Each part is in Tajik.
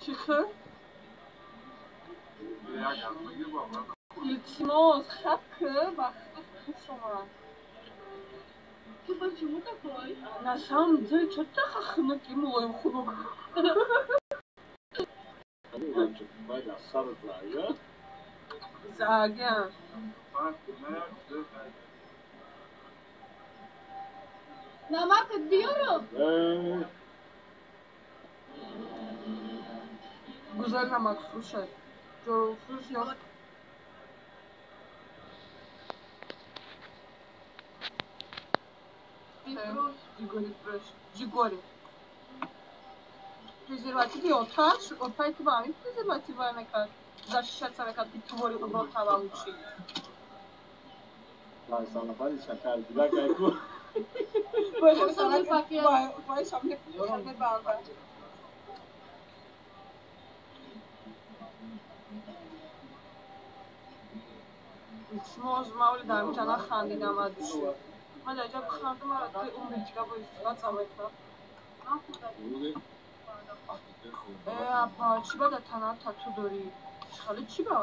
Чиха? Илтимос, хат ки, ба хуш омад. Ты почему такой? На самом деле, чё ты хохнуть ему мулоим хунук? Sagen. Namaz diyorum. Güzel namaz, слушай. Слушай. Джигори, Джигори. Презервативи отач, опять вами презерватива нека защищаться нека ти твори обротава учи. Илтимос, мавли дамиҷа нахандидам адуши. Ман дар ҷа бихандам, ара ти умри ҷига бо истифода цамекна. Э, апа, чӣ ба дар танат тату дорӣ? Хеле чӣ ба?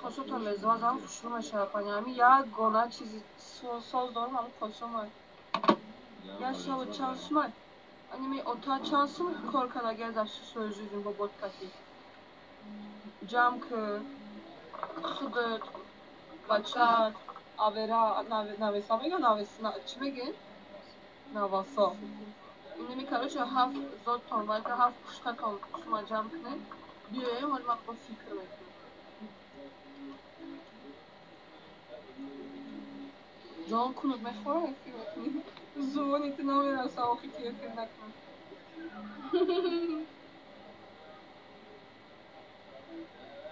Косото мезвазам, хушрӯ мешавад, пани. Ҳами ягона чизи соз дорам, ҳамн косомай. Я шабо чанд сумай? Ани ота чанд сум кор кардаги за всю свою жизнь бо бодкати? Ҷамъ ки, худат, бачаат, авера, навеса мега, навес, чӣ мегӯем? Навасо. Инами, короче, ҳафт зодтон, балки ҳафт пуштатон сума ҷамъ кунед, биёем, ҳоли ман бо фикр мекунам. Ҷон кунут мехӯрад, эфир мекунӣ? Зувони ту намераса, охи ки эфир накунӣ.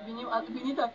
Биним, бинида